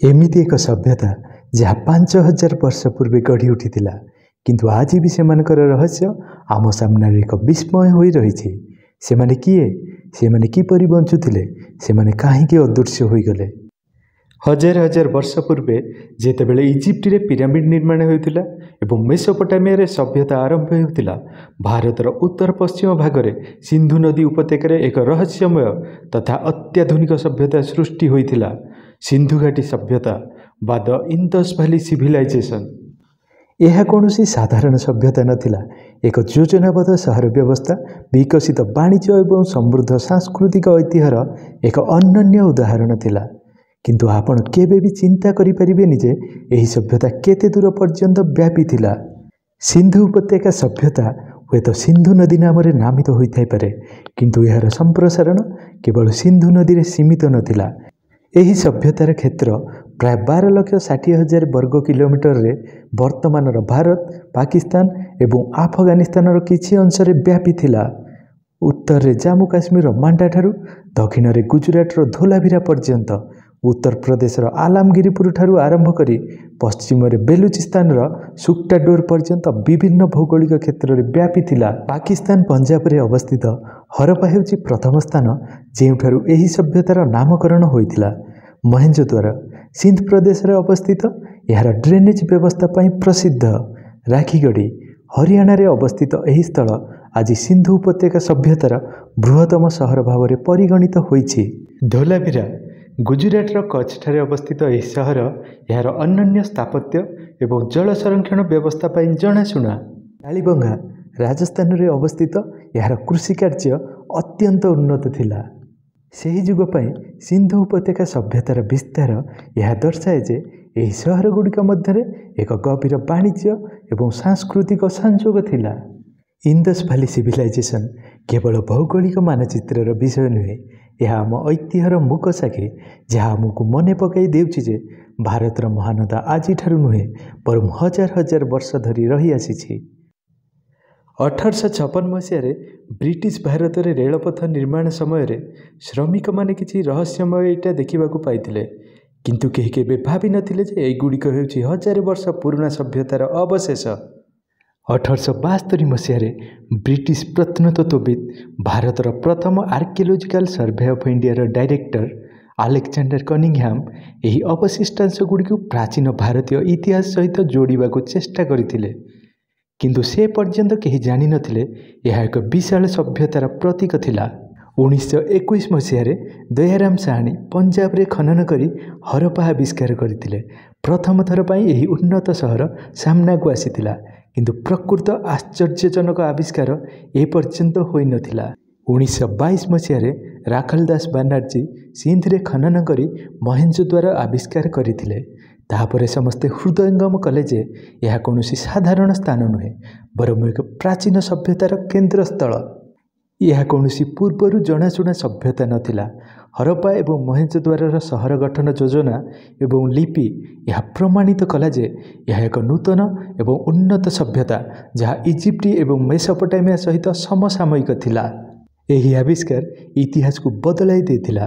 ଏମିତି ଏକ ସଭ୍ୟତା ଯାହା 5000 ବର୍ଷ ପୂର୍ବେ ଗଢ଼ି ଉଠିଥିଲା, କିନ୍ତୁ ଆଜି ବି ସେମାନଙ୍କର ରହସ୍ୟ ଆମ ସାମ୍ନାରେ ଏକ ବିସ୍ମୟ ହୋଇ ରହିଛି। ସେମାନେ କିଏ? ସେମାନେ କିପରି ବଞ୍ଚୁଥିଲେ? ସେମାନେ କାହିଁକି ଅଦୃଶ୍ୟ ହୋଇଗଲେ? ହଜାର ହଜାର ବର୍ଷ ପୂର୍ବେ ଯେତେବେଳେ ଇଜିପ୍ଟରେ ପିରାମିଡ଼ ନିର୍ମାଣ ହେଉଥିଲା ଏବଂ ମେସୋପଟାମିଆରେ ସଭ୍ୟତା ଆରମ୍ଭ ହେଉଥିଲା, ଭାରତର ଉତ୍ତର ପଶ୍ଚିମ ଭାଗରେ ସିନ୍ଧୁ ନଦୀ ଉପତ୍ୟକାରେ ଏକ ରହସ୍ୟମୟ ତଥା ଅତ୍ୟାଧୁନିକ ସଭ୍ୟତା ସୃଷ୍ଟି ହୋଇଥିଲା, ସିନ୍ଧୁ ଘାଟି ସଭ୍ୟତା ବା ଦ ଇନ୍ଦସ୍ ଭ୍ୟାଲି ସିଭିଲାଇଜେସନ୍। ଏହା କୌଣସି ସାଧାରଣ ସଭ୍ୟତା ନଥିଲା। ଏକ ଯୋଜନାବଦ୍ଧ ସହର ବ୍ୟବସ୍ଥା, ବିକଶିତ ବାଣିଜ୍ୟ ଏବଂ ସମୃଦ୍ଧ ସାଂସ୍କୃତିକ ଐତିହ୍ୟର ଏକ ଅନନ୍ୟ ଉଦାହରଣ ଥିଲା। କିନ୍ତୁ ଆପଣ କେବେ ବି ଚିନ୍ତା କରିପାରିବେନି ଯେ ଏହି ସଭ୍ୟତା କେତେ ଦୂର ପର୍ଯ୍ୟନ୍ତ ବ୍ୟାପିଥିଲା। ସିନ୍ଧୁ ଉପତ୍ୟକା ସଭ୍ୟତା ହୁଏତ ସିନ୍ଧୁ ନଦୀ ନାମରେ ନାମିତ ହୋଇଥାଇପାରେ, କିନ୍ତୁ ଏହାର ସମ୍ପ୍ରସାରଣ କେବଳ ସିନ୍ଧୁ ନଦୀରେ ସୀମିତ ନଥିଲା। ଏହି ସଭ୍ୟତାର କ୍ଷେତ୍ର ପ୍ରାୟ 12,60,000 ବର୍ଗ କିଲୋମିଟରରେ ବର୍ତ୍ତମାନର ଭାରତ, ପାକିସ୍ତାନ ଏବଂ ଆଫଗାନିସ୍ତାନର କିଛି ଅଂଶରେ ବ୍ୟାପିଥିଲା। ଉତ୍ତରରେ ଜାମ୍ମୁ କାଶ୍ମୀରର ମାଣ୍ଡାଠାରୁ ଦକ୍ଷିଣରେ ଗୁଜୁରାଟର ଧୋଲାଭିରା ପର୍ଯ୍ୟନ୍ତ, ଉତ୍ତରପ୍ରଦେଶର ଆଲାମଗିରିପୁରଠାରୁ ଆରମ୍ଭ କରି ପଶ୍ଚିମରେ ବେଲୁଚିସ୍ତାନର ସୁକ୍ଟାଡୋର ପର୍ଯ୍ୟନ୍ତ ବିଭିନ୍ନ ଭୌଗୋଳିକ କ୍ଷେତ୍ରରେ ବ୍ୟାପିଥିଲା। ପାକିସ୍ତାନ ପଞ୍ଜାବରେ ଅବସ୍ଥିତ ହରପ୍ପା ହେଉଛି ପ୍ରଥମ ସ୍ଥାନ ଯେଉଁଠାରୁ ଏହି ସଭ୍ୟତାର ନାମକରଣ ହୋଇଥିଲା। ମହେଞ୍ଜୋଦାରୋ ସିନ୍ଧ ପ୍ରଦେଶରେ ଅବସ୍ଥିତ, ଏହାର ଡ୍ରେନେଜ୍ ବ୍ୟବସ୍ଥା ପାଇଁ ପ୍ରସିଦ୍ଧ। ରାଖୀଗଡ଼ି ହରିୟାଣାରେ ଅବସ୍ଥିତ ଏହି ସ୍ଥଳ ଆଜି ସିନ୍ଧୁ ଉପତ୍ୟକା ସଭ୍ୟତାର ବୃହତ୍ତମ ସହର ଭାବରେ ପରିଗଣିତ ହୋଇଛି। ଧୋଲାଭିରା ଗୁଜୁରାଟର କଚ୍ଛଠାରେ ଅବସ୍ଥିତ ଏହି ସହର ଏହାର ଅନନ୍ୟ ସ୍ଥାପତ୍ୟ ଏବଂ ଜଳ ସଂରକ୍ଷଣ ବ୍ୟବସ୍ଥା ପାଇଁ ଜଣାଶୁଣା। କାଳିବଙ୍ଗା ରାଜସ୍ଥାନରେ ଅବସ୍ଥିତ, ଏହାର କୃଷି କାର୍ଯ୍ୟ ଅତ୍ୟନ୍ତ ଉନ୍ନତ ଥିଲା ସେହି ଯୁଗ ପାଇଁ। ସିନ୍ଧୁ ଉପତ୍ୟକା ସଭ୍ୟତାର ବିସ୍ତାର ଏହା ଦର୍ଶାଏ ଯେ ଏହି ସହରଗୁଡ଼ିକ ମଧ୍ୟରେ ଏକ ଗଭୀର ବାଣିଜ୍ୟ ଏବଂ ସାଂସ୍କୃତିକ ସଂଯୋଗ ଥିଲା। ଇନ୍ଦସ୍ ଭ୍ୟାଲି ସିଭିଲାଇଜେସନ୍ କେବଳ ଭୌଗୋଳିକ ମାନଚିତ୍ରର ବିଷୟ ନୁହେଁ, ଏହା ଆମ ଐତିହ୍ୟର ମୂକ ସାକ୍ଷୀ, ଯାହା ଆମକୁ ମନେ ପକାଇ ଦେଉଛି ଯେ ଭାରତର ମହାନତା ଆଜିଠାରୁ ନୁହେଁ, ବରଂ ହଜାର ହଜାର ବର୍ଷ ଧରି ରହିଆସିଛି। 1856 ମସିହାରେ ବ୍ରିଟିଶ ଭାରତରେ ରେଳପଥ ନିର୍ମାଣ ସମୟରେ ଶ୍ରମିକମାନେ କିଛି ରହସ୍ୟମୟ ଇଟା ଦେଖିବାକୁ ପାଇଥିଲେ, କିନ୍ତୁ କେହି କେବେ ଭାବିନଥିଲେ ଯେ ଏଗୁଡ଼ିକ ହେଉଛି ହଜାରେ ବର୍ଷ ପୁରୁଣା ସଭ୍ୟତାର ଅବଶେଷ। 1872 ମସିହାରେ ବ୍ରିଟିଶ ପ୍ରତ୍ନତତ୍ତ୍ୱବିତ୍, ଭାରତର ପ୍ରଥମ ଆର୍କିଓଲୋଜିକାଲ ସର୍ଭେ ଅଫ୍ ଇଣ୍ଡିଆର ଡାଇରେକ୍ଟର ଆଲେକ୍ଜାଣ୍ଡାର କନିଂହାମ୍ ଏହି ଅବଶିଷ୍ଟାଂଶଗୁଡ଼ିକୁ ପ୍ରାଚୀନ ଭାରତୀୟ ଇତିହାସ ସହିତ ଯୋଡ଼ିବାକୁ ଚେଷ୍ଟା କରିଥିଲେ। କିନ୍ତୁ ସେ ପର୍ଯ୍ୟନ୍ତ କେହି ଜାଣିନଥିଲେ ଏହା ଏକ ବିଶାଳ ସଭ୍ୟତାର ପ୍ରତୀକ ଥିଲା। 1921 ମସିହାରେ ଦୟାରାମ ସାହାଣୀ ପଞ୍ଜାବରେ ଖନନ କରି ହରପ୍ପା ଆବିଷ୍କାର କରିଥିଲେ। ପ୍ରଥମ ଥର ପାଇଁ ଏହି ଉନ୍ନତ ସହର ସାମ୍ନାକୁ ଆସିଥିଲା, କିନ୍ତୁ ପ୍ରକୃତ ଆଶ୍ଚର୍ଯ୍ୟଜନକ ଆବିଷ୍କାର ଏପର୍ଯ୍ୟନ୍ତ ହୋଇନଥିଲା। 1922 ମସିହାରେ ରାଖଲ ଦାସ ବାନାର୍ଜୀ ସିନ୍ଧରେ ଖନନ କରି ମହେଞ୍ଜୋଦାରୋ ଆବିଷ୍କାର କରିଥିଲେ। ତାହାପରେ ସମସ୍ତେ ହୃଦୟଙ୍ଗମ କଲେ ଯେ ଏହା କୌଣସି ସାଧାରଣ ସ୍ଥାନ ନୁହେଁ, ବରଂ ଏକ ପ୍ରାଚୀନ ସଭ୍ୟତାର କେନ୍ଦ୍ରସ୍ଥଳ। ଏହା କୌଣସି ପୂର୍ବରୁ ଜଣାଶୁଣା ସଭ୍ୟତା ନଥିଲା। ହରପ୍ପା ଏବଂ ମହେଞ୍ଜୋଦାରୋର ସହର ଗଠନ ଯୋଜନା ଏବଂ ଲିପି ଏହା ପ୍ରମାଣିତ କଲା ଯେ ଏହା ଏକ ନୂତନ ଏବଂ ଉନ୍ନତ ସଭ୍ୟତା, ଯାହା ଇଜିପ୍ଟ ଏବଂ ମେସୋପଟାମିଆ ସହିତ ସମସାମୟିକ ଥିଲା। ଏହି ଆବିଷ୍କାର ଇତିହାସକୁ ବଦଳାଇ ଦେଇଥିଲା।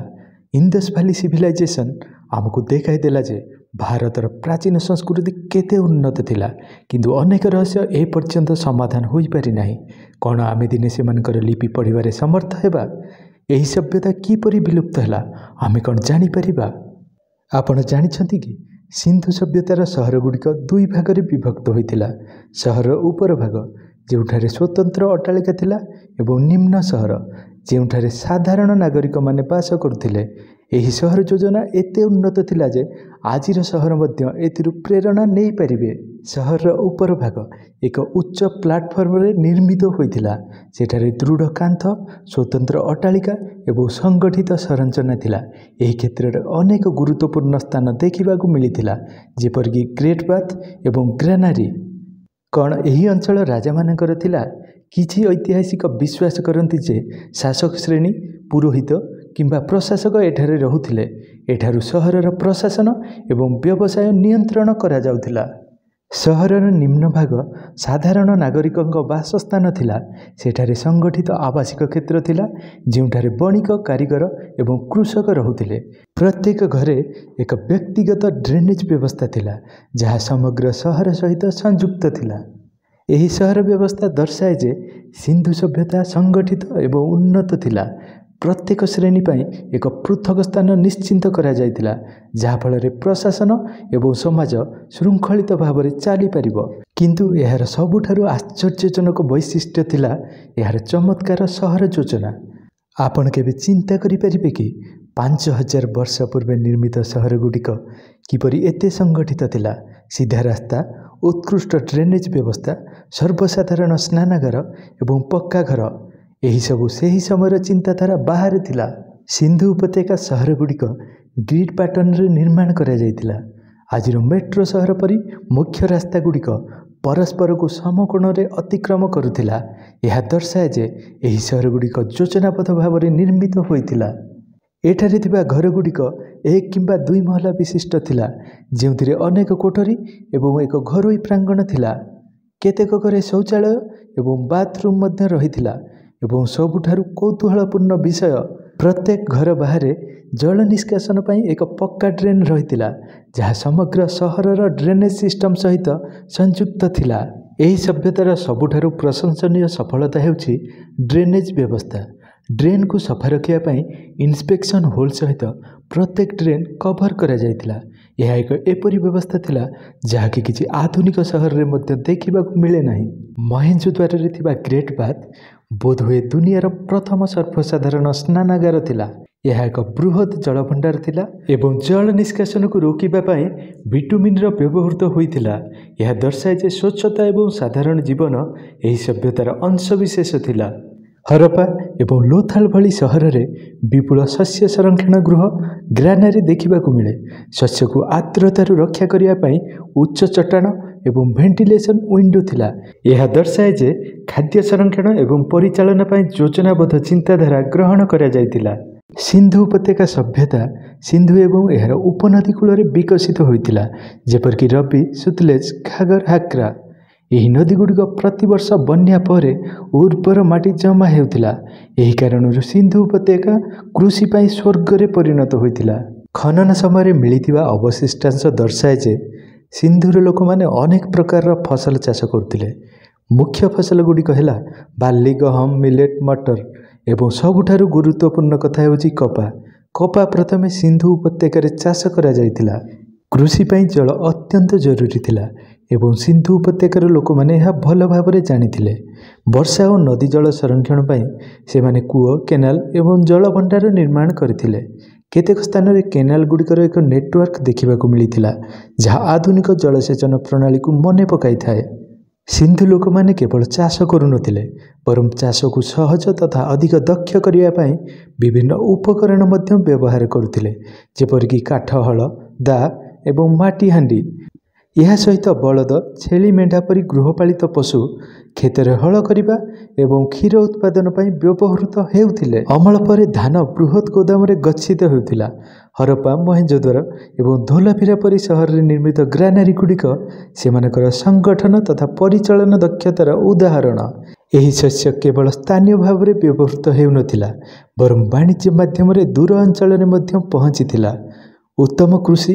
ଇନ୍ଦସ୍ ଭ୍ୟାଲି ସିଭିଲାଇଜେସନ୍ ଆମକୁ ଦେଖାଇଦେଲା ଯେ ଭାରତର ପ୍ରାଚୀନ ସଂସ୍କୃତି କେତେ ଉନ୍ନତ ଥିଲା, କିନ୍ତୁ ଅନେକ ରହସ୍ୟ ଏପର୍ଯ୍ୟନ୍ତ ସମାଧାନ ହୋଇପାରିନାହିଁ। କ'ଣ ଆମେ ଦିନେ ସେମାନଙ୍କର ଲିପି ପଢ଼ିବାରେ ସମର୍ଥ ହେବା? ଏହି ସଭ୍ୟତା କିପରି ବିଲୁପ୍ତ ହେଲା, ଆମେ କ'ଣ ଜାଣିପାରିବା? ଆପଣ ଜାଣିଛନ୍ତି କି ସିନ୍ଧୁ ସଭ୍ୟତାର ସହରଗୁଡ଼ିକ ଦୁଇ ଭାଗରେ ବିଭକ୍ତ ହୋଇଥିଲା? ସହରର ଉପର ଭାଗ, ଯେଉଁଠାରେ ସ୍ୱତନ୍ତ୍ର ଅଟ୍ଟାଳିକା ଥିଲା, ଏବଂ ନିମ୍ନ ସହର, ଯେଉଁଠାରେ ସାଧାରଣ ନାଗରିକମାନେ ବାସ କରୁଥିଲେ। ଏହି ସହର ଯୋଜନା ଏତେ ଉନ୍ନତ ଥିଲା ଯେ ଆଜିର ସହର ମଧ୍ୟ ଏଥିରୁ ପ୍ରେରଣା ନେଇପାରିବେ। ସହରର ଉପର ଭାଗ ଏକ ଉଚ୍ଚ ପ୍ଲାଟଫର୍ମରେ ନିର୍ମିତ ହୋଇଥିଲା। ସେଠାରେ ଦୃଢ଼ କାନ୍ଥ, ସ୍ୱତନ୍ତ୍ର ଅଟ୍ଟାଳିକା ଏବଂ ସଂଗଠିତ ସଂରଚନା ଥିଲା। ଏହି କ୍ଷେତ୍ରରେ ଅନେକ ଗୁରୁତ୍ୱପୂର୍ଣ୍ଣ ସ୍ଥାନ ଦେଖିବାକୁ ମିଳିଥିଲା, ଯେପରିକି ଗ୍ରେଟ୍ ବାଥ୍ ଏବଂ ଗ୍ରାନାରୀ। କ'ଣ ଏହି ଅଞ୍ଚଳ ରାଜାମାନଙ୍କର ଥିଲା? କିଛି ଐତିହାସିକ ବିଶ୍ୱାସ କରନ୍ତି ଯେ ଶାସକ ଶ୍ରେଣୀ, ପୁରୋହିତ କିମ୍ବା ପ୍ରଶାସକ ଏଠାରେ ରହୁଥିଲେ। ଏଠାରୁ ସହରର ପ୍ରଶାସନ ଏବଂ ବ୍ୟବସାୟ ନିୟନ୍ତ୍ରଣ କରାଯାଉଥିଲା। ସହରର ନିମ୍ନ ଭାଗ ସାଧାରଣ ନାଗରିକଙ୍କ ବାସସ୍ଥାନ ଥିଲା। ସେଠାରେ ସଂଗଠିତ ଆବାସିକ କ୍ଷେତ୍ର ଥିଲା, ଯେଉଁଠାରେ ବଣିକ, କାରିଗର ଏବଂ କୃଷକ ରହୁଥିଲେ। ପ୍ରତ୍ୟେକ ଘରେ ଏକ ବ୍ୟକ୍ତିଗତ ଡ୍ରେନେଜ୍ ବ୍ୟବସ୍ଥା ଥିଲା, ଯାହା ସମଗ୍ର ସହର ସହିତ ସଂଯୁକ୍ତ ଥିଲା। ଏହି ସହର ବ୍ୟବସ୍ଥା ଦର୍ଶାଏ ଯେ ସିନ୍ଧୁ ସଭ୍ୟତା ସଂଗଠିତ ଏବଂ ଉନ୍ନତ ଥିଲା। ପ୍ରତ୍ୟେକ ଶ୍ରେଣୀ ପାଇଁ ଏକ ପୃଥକ ସ୍ଥାନ ନିଶ୍ଚିତ କରାଯାଇଥିଲା, ଯାହାଫଳରେ ପ୍ରଶାସନ ଏବଂ ସମାଜ ଶୃଙ୍ଖଳିତ ଭାବରେ ଚାଲିପାରିବ। କିନ୍ତୁ ଏହାର ସବୁଠାରୁ ଆଶ୍ଚର୍ଯ୍ୟଜନକ ବୈଶିଷ୍ଟ୍ୟ ଥିଲା ଏହାର ଚମତ୍କାର ସହର ଯୋଜନା। ଆପଣ କେବେ ଚିନ୍ତା କରିପାରିବେ କି, 5000 ବର୍ଷ ପୂର୍ବେ ନିର୍ମିତ ସହରଗୁଡ଼ିକ କିପରି ଏତେ ସଂଗଠିତ ଥିଲା? ସିଧା ରାସ୍ତା, ଉତ୍କୃଷ୍ଟ ଡ୍ରେନେଜ୍ ବ୍ୟବସ୍ଥା, ସର୍ବସାଧାରଣ ସ୍ନାନାଗାର ଏବଂ ପକ୍କା ଘର, ଏହିସବୁ ସେହି ସମୟର ଚିନ୍ତାଧାରା ବାହାରେ ଥିଲା। ସିନ୍ଧୁ ଉପତ୍ୟକା ସହରଗୁଡ଼ିକ ଗ୍ରିଡ୍ ପାଟର୍ଣ୍ଣରେ ନିର୍ମାଣ କରାଯାଇଥିଲା। ଆଜିର ମେଟ୍ରୋ ସହର ପରି ମୁଖ୍ୟ ରାସ୍ତାଗୁଡ଼ିକ ପରସ୍ପରକୁ ସମକୋଣରେ ଅତିକ୍ରମ କରୁଥିଲା। ଏହା ଦର୍ଶାଏ ଯେ ଏହି ସହରଗୁଡ଼ିକ ଯୋଜନାବଦ୍ଧ ଭାବରେ ନିର୍ମିତ ହୋଇଥିଲା। ଏଠାରେ ଥିବା ଘରଗୁଡ଼ିକ ଏକ କିମ୍ବା ଦୁଇ ମହଲା ବିଶିଷ୍ଟ ଥିଲା, ଯେଉଁଥିରେ ଅନେକ କୋଠରୀ ଏବଂ ଏକ ଘରୋଇ ପ୍ରାଙ୍ଗଣ ଥିଲା। କେତେକ ଘରେ ଶୌଚାଳୟ ଏବଂ ବାଥରୁମ୍ ମଧ୍ୟ ରହିଥିଲା ଏବଂ ସବୁଠାରୁ କୌତୂହଳପୂର୍ଣ୍ଣ ବିଷୟ, ପ୍ରତ୍ୟେକ ଘର ବାହାରେ ଜଳ ନିଷ୍କାସନ ପାଇଁ ଏକ ପକ୍କା ଡ୍ରେନ୍ ରହିଥିଲା, ଯାହା ସମଗ୍ର ସହରର ଡ୍ରେନେଜ୍ ସିଷ୍ଟମ୍ ସହିତ ସଂଯୁକ୍ତ ଥିଲା। ଏହି ସଭ୍ୟତାର ସବୁଠାରୁ ପ୍ରଶଂସନୀୟ ସଫଳତା ହେଉଛି ଡ୍ରେନେଜ୍ ବ୍ୟବସ୍ଥା। ଡ୍ରେନ୍କୁ ସଫା ରଖିବା ପାଇଁ ଇନ୍ସପେକ୍ସନ୍ ହୋଲ୍ ସହିତ ପ୍ରତ୍ୟେକ ଡ୍ରେନ୍ କଭର୍ କରାଯାଇଥିଲା। ଏହା ଏକ ଏପରି ବ୍ୟବସ୍ଥା ଥିଲା, ଯାହାକି କିଛି ଆଧୁନିକ ସହରରେ ମଧ୍ୟ ଦେଖିବାକୁ ମିଳେ ନାହିଁ। ମହେଞ୍ଜୋଦାରୋରେ ଥିବା ଗ୍ରେଟ୍ ବାଥ୍ ବୋଧହୁଏ ଦୁନିଆର ପ୍ରଥମ ସର୍ବସାଧାରଣ ସ୍ନାନାଗାର ଥିଲା। ଏହା ଏକ ବୃହତ୍ ଜଳଭଣ୍ଡାର ଥିଲା ଏବଂ ଜଳ ନିଷ୍କାସନକୁ ରୋକିବା ପାଇଁ ବିଟୁମିନ୍ର ବ୍ୟବହୃତ ହୋଇଥିଲା। ଏହା ଦର୍ଶାଏ ଯେ ସ୍ୱଚ୍ଛତା ଏବଂ ସାଧାରଣ ଜୀବନ ଏହି ସଭ୍ୟତାର ଅଂଶବିଶେଷ ଥିଲା। ହରପ୍ପା ଏବଂ ଲୋଥାଲ ଭଳି ସହରରେ ବିପୁଳ ଶସ୍ୟ ସଂରକ୍ଷଣ ଗୃହ ଗ୍ରାନାରୀ ଦେଖିବାକୁ ମିଳେ। ଶସ୍ୟକୁ ଆର୍ଦ୍ରତାରୁ ରକ୍ଷା କରିବା ପାଇଁ ଉଚ୍ଚ ଚଟାଣ ଏବଂ ଭେଣ୍ଟିଲେସନ୍ ୱିଣ୍ଡୋ ଥିଲା। ଏହା ଦର୍ଶାଏ ଯେ ଖାଦ୍ୟ ସଂରକ୍ଷଣ ଏବଂ ପରିଚାଳନା ପାଇଁ ଯୋଜନାବଦ୍ଧ ଚିନ୍ତାଧାରା ଗ୍ରହଣ କରାଯାଇଥିଲା। ସିନ୍ଧୁ ଉପତ୍ୟକା ସଭ୍ୟତା ସିନ୍ଧୁ ଏବଂ ଏହାର ଉପନଦୀ କୂଳରେ ବିକଶିତ ହୋଇଥିଲା, ଯେପରିକି ରବି, ସୁତଲେଜ, ଘାଗର, ହାକ୍ରା। ଏହି ନଦୀଗୁଡ଼ିକ ପ୍ରତିବର୍ଷ ବନ୍ୟା ପରେ ଉର୍ବର ମାଟି ଜମା ହେଉଥିଲା। ଏହି କାରଣରୁ ସିନ୍ଧୁ ଉପତ୍ୟକା କୃଷି ପାଇଁ ସ୍ୱର୍ଗରେ ପରିଣତ ହୋଇଥିଲା। ଖନନ ସମୟରେ ମିଳିଥିବା ଅବଶିଷ୍ଟାଂଶ ଦର୍ଶାଏ ଯେ ସିନ୍ଧୁର ଲୋକମାନେ ଅନେକ ପ୍ରକାରର ଫସଲ ଚାଷ କରୁଥିଲେ। ମୁଖ୍ୟ ଫସଲଗୁଡ଼ିକ ହେଲା ବାର୍ଲି, ଗହମ, ମିଲେଟ୍, ମଟର ଏବଂ ସବୁଠାରୁ ଗୁରୁତ୍ୱପୂର୍ଣ୍ଣ କଥା ହେଉଛି କପା। କପା ପ୍ରଥମେ ସିନ୍ଧୁ ଉପତ୍ୟକାରେ ଚାଷ କରାଯାଇଥିଲା। କୃଷି ପାଇଁ ଜଳ ଅତ୍ୟନ୍ତ ଜରୁରୀ ଥିଲା ଏବଂ ସିନ୍ଧୁ ଉପତ୍ୟକାର ଲୋକମାନେ ଏହା ଭଲ ଭାବରେ ଜାଣିଥିଲେ। ବର୍ଷା ଓ ନଦୀ ଜଳ ସଂରକ୍ଷଣ ପାଇଁ ସେମାନେ କୂଅ, କେନାଲ ଏବଂ ଜଳଭଣ୍ଡାର ନିର୍ମାଣ କରିଥିଲେ। କେତେକ ସ୍ଥାନରେ କେନାଲଗୁଡ଼ିକର ଏକ ନେଟୱାର୍କ ଦେଖିବାକୁ ମିଳିଥିଲା, ଯାହା ଆଧୁନିକ ଜଳସେଚନ ପ୍ରଣାଳୀକୁ ମନେ ପକାଇଥାଏ। ସିନ୍ଧୁ ଲୋକମାନେ କେବଳ ଚାଷ କରୁନଥିଲେ, ବରଂ ଚାଷକୁ ସହଜ ତଥା ଅଧିକ ଦକ୍ଷ କରିବା ପାଇଁ ବିଭିନ୍ନ ଉପକରଣ ମଧ୍ୟ ବ୍ୟବହାର କରୁଥିଲେ, ଯେପରିକି କାଠ ହଳ, ଦା ଏବଂ ମାଟି ହାଣ୍ଡି। ଏହା ସହିତ ବଳଦ, ଛେଳି, ମେଣ୍ଢା ପରି ଗୃହପାଳିତ ପଶୁ କ୍ଷେତରେ ହଳ କରିବା ଏବଂ କ୍ଷୀର ଉତ୍ପାଦନ ପାଇଁ ବ୍ୟବହୃତ ହେଉଥିଲେ। ଅମଳ ପରେ ଧାନ ବୃହତ୍ ଗୋଦାମରେ ଗଚ୍ଛିତ ହେଉଥିଲା। ହରପ୍ପା, ମହେଞ୍ଜୋଦାରୋ ଏବଂ ଧୋଲାଭିରା ପରି ସହରରେ ନିର୍ମିତ ଗ୍ରାନାରୀଗୁଡ଼ିକ ସେମାନଙ୍କର ସଂଗଠନ ତଥା ପରିଚାଳନା ଦକ୍ଷତାର ଉଦାହରଣ। ଏହି ଶସ୍ୟ କେବଳ ସ୍ଥାନୀୟ ଭାବରେ ବ୍ୟବହୃତ ହେଉନଥିଲା, ବରଂ ବାଣିଜ୍ୟ ମାଧ୍ୟମରେ ଦୂର ଅଞ୍ଚଳରେ ମଧ୍ୟ ପହଞ୍ଚିଥିଲା। ଉତ୍ତମ କୃଷି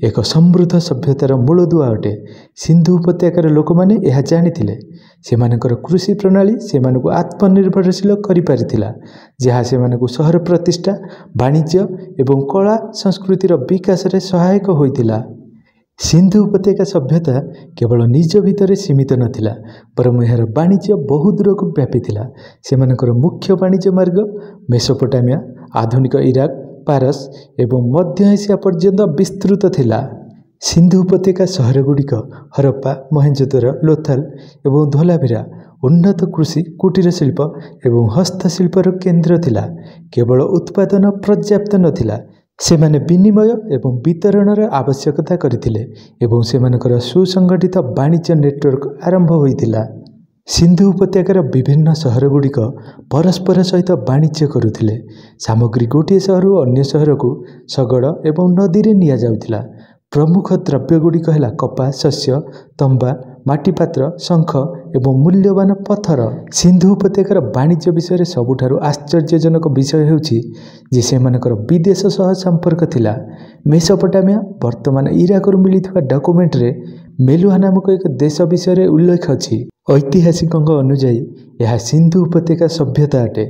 ଏକ ସମୃଦ୍ଧ ସଭ୍ୟତାର ମୂଳଦୁଆ ଅଟେ। ସିନ୍ଧୁ ଉପତ୍ୟକାର ଲୋକମାନେ ଏହା ଜାଣିଥିଲେ। ସେମାନଙ୍କର କୃଷି ପ୍ରଣାଳୀ ସେମାନଙ୍କୁ ଆତ୍ମନିର୍ଭରଶୀଳ କରିପାରିଥିଲା, ଯାହା ସେମାନଙ୍କୁ ସହର ପ୍ରତିଷ୍ଠା, ବାଣିଜ୍ୟ ଏବଂ କଳା ସଂସ୍କୃତିର ବିକାଶରେ ସହାୟକ ହୋଇଥିଲା। ସିନ୍ଧୁ ଉପତ୍ୟକା ସଭ୍ୟତା କେବଳ ନିଜ ଭିତରେ ସୀମିତ ନଥିଲା, ବରଂ ଏହାର ବାଣିଜ୍ୟ ବହୁ ଦୂରକୁ ବ୍ୟାପିଥିଲା। ସେମାନଙ୍କର ମୁଖ୍ୟ ବାଣିଜ୍ୟ ମାର୍ଗ ମେସୋପୋଟାମିଆ, ଆଧୁନିକ ଇରାକ, ପାରସ ଏବଂ ମଧ୍ୟ ଏସିଆ ପର୍ଯ୍ୟନ୍ତ ବିସ୍ତୃତ ଥିଲା। ସିନ୍ଧୁ ଉପତ୍ୟକା ସହରଗୁଡ଼ିକ ହରପ୍ପା, ମହେଞ୍ଜୋଦାରୋ, ଲୋଥାଲ ଏବଂ ଧୋଲାଭିରା ଉନ୍ନତ କୃଷି, କୁଟୀର ଶିଳ୍ପ ଏବଂ ହସ୍ତଶିଳ୍ପର କେନ୍ଦ୍ର ଥିଲା। କେବଳ ଉତ୍ପାଦନ ପର୍ଯ୍ୟାପ୍ତ ନଥିଲା, ସେମାନେ ବିନିମୟ ଏବଂ ବିତରଣର ଆବଶ୍ୟକତା କରିଥିଲେ ଏବଂ ସେମାନଙ୍କର ସୁସଂଗଠିତ ବାଣିଜ୍ୟ ନେଟୱାର୍କ ଆରମ୍ଭ ହୋଇଥିଲା। ସିନ୍ଧୁ ଉପତ୍ୟକାର ବିଭିନ୍ନ ସହରଗୁଡ଼ିକ ପରସ୍ପର ସହିତ ବାଣିଜ୍ୟ କରୁଥିଲେ। ସାମଗ୍ରୀ ଗୋଟିଏ ସହରରୁ ଅନ୍ୟ ସହରକୁ ଶଗଡ଼ ଏବଂ ନଦୀରେ ନିଆଯାଉଥିଲା। ପ୍ରମୁଖ ଦ୍ରବ୍ୟଗୁଡ଼ିକ ହେଲା କପା, ଶସ୍ୟ, ତମ୍ବା, ମାଟିପାତ୍ର, ଶଙ୍ଖ ଏବଂ ମୂଲ୍ୟବାନ ପଥର। ସିନ୍ଧୁ ଉପତ୍ୟକାର ବାଣିଜ୍ୟ ବିଷୟରେ ସବୁଠାରୁ ଆଶ୍ଚର୍ଯ୍ୟଜନକ ବିଷୟ ହେଉଛି ଯେ ସେମାନଙ୍କର ବିଦେଶ ସହ ସମ୍ପର୍କ ଥିଲା। ମେସୋପଟାମିଆ, ବର୍ତ୍ତମାନ ଇରାକରୁ ମିଳିଥିବା ଡକ୍ୟୁମେଣ୍ଟରେ ମେଲୁହା ନାମକ ଏକ ଦେଶ ବିଷୟରେ ଉଲ୍ଲେଖ ଅଛି। ଐତିହାସିକଙ୍କ ଅନୁଯାୟୀ ଏହା ସିନ୍ଧୁ ଉପତ୍ୟକା ସଭ୍ୟତା ଅଟେ।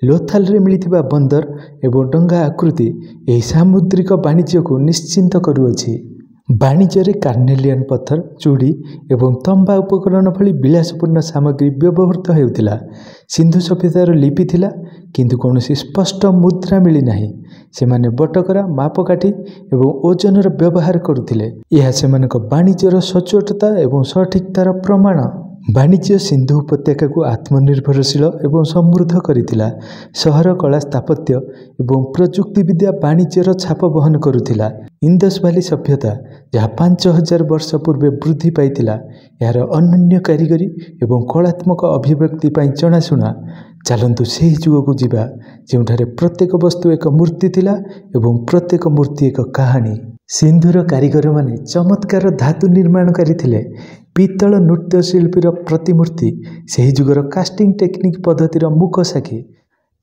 ଲୋଥାଲରେ ମିଳିଥିବା ବନ୍ଦର ଏବଂ ଡଙ୍ଗା ଆକୃତି ଏହି ସାମୁଦ୍ରିକ ବାଣିଜ୍ୟକୁ ନିଶ୍ଚିତ କରୁଅଛି। ବାଣିଜ୍ୟରେ କାର୍ନେଲିଆନ ପଥର, ଚୁଡ଼ି ଏବଂ ତମ୍ବା ଉପକରଣ ଭଳି ବିଳାସପୂର୍ଣ୍ଣ ସାମଗ୍ରୀ ବ୍ୟବହୃତ ହେଉଥିଲା। ସିନ୍ଧୁ ସଭ୍ୟତାର ଲିପି ଥିଲା, କିନ୍ତୁ କୌଣସି ସ୍ପଷ୍ଟ ମୁଦ୍ରା ମିଳିନାହିଁ। ସେମାନେ ବଟକରା, ମାପକାଠି ଏବଂ ଓଜନର ବ୍ୟବହାର କରୁଥିଲେ। ଏହା ସେମାନଙ୍କ ବାଣିଜ୍ୟର ସଚ୍ଚୋଟତା ଏବଂ ସଠିକତାର ପ୍ରମାଣ। ବାଣିଜ୍ୟ ସିନ୍ଧୁ ଉପତ୍ୟକାକୁ ଆତ୍ମନିର୍ଭରଶୀଳ ଏବଂ ସମୃଦ୍ଧ କରିଥିଲା। ସହର କଳା, ସ୍ଥାପତ୍ୟ ଏବଂ ପ୍ରଯୁକ୍ତିବିଦ୍ୟା ବାଣିଜ୍ୟର ଛାପ ବହନ କରୁଥିଲା। ଇନ୍ଦସ୍ ଭ୍ୟାଲି ସଭ୍ୟତା, ଯାହା 5000 ବର୍ଷ ପୂର୍ବେ ବୃଦ୍ଧି ପାଇଥିଲା, ଏହାର ଅନନ୍ୟ କାରିଗରୀ ଏବଂ କଳାତ୍ମକ ଅଭିବ୍ୟକ୍ତି ପାଇଁ ଜଣାଶୁଣା। ଚାଲନ୍ତୁ ସେହି ଯୁଗକୁ ଯିବା ଯେଉଁଠାରେ ପ୍ରତ୍ୟେକ ବସ୍ତୁ ଏକ ମୂର୍ତ୍ତି ଥିଲା ଏବଂ ପ୍ରତ୍ୟେକ ମୂର୍ତ୍ତି ଏକ କାହାଣୀ। ସିନ୍ଧୁର କାରିଗରମାନେ ଚମତ୍କାର ଧାତୁ ନିର୍ମାଣକାରୀ ଥିଲେ। ପିତ୍ତଳ ନୃତ୍ୟଶିଳ୍ପୀର ପ୍ରତିମୂର୍ତ୍ତି ସେହି ଯୁଗର କାଷ୍ଟିଂ ଟେକ୍ନିକ୍ ପଦ୍ଧତିର ମୂକ ସାକ୍ଷୀ।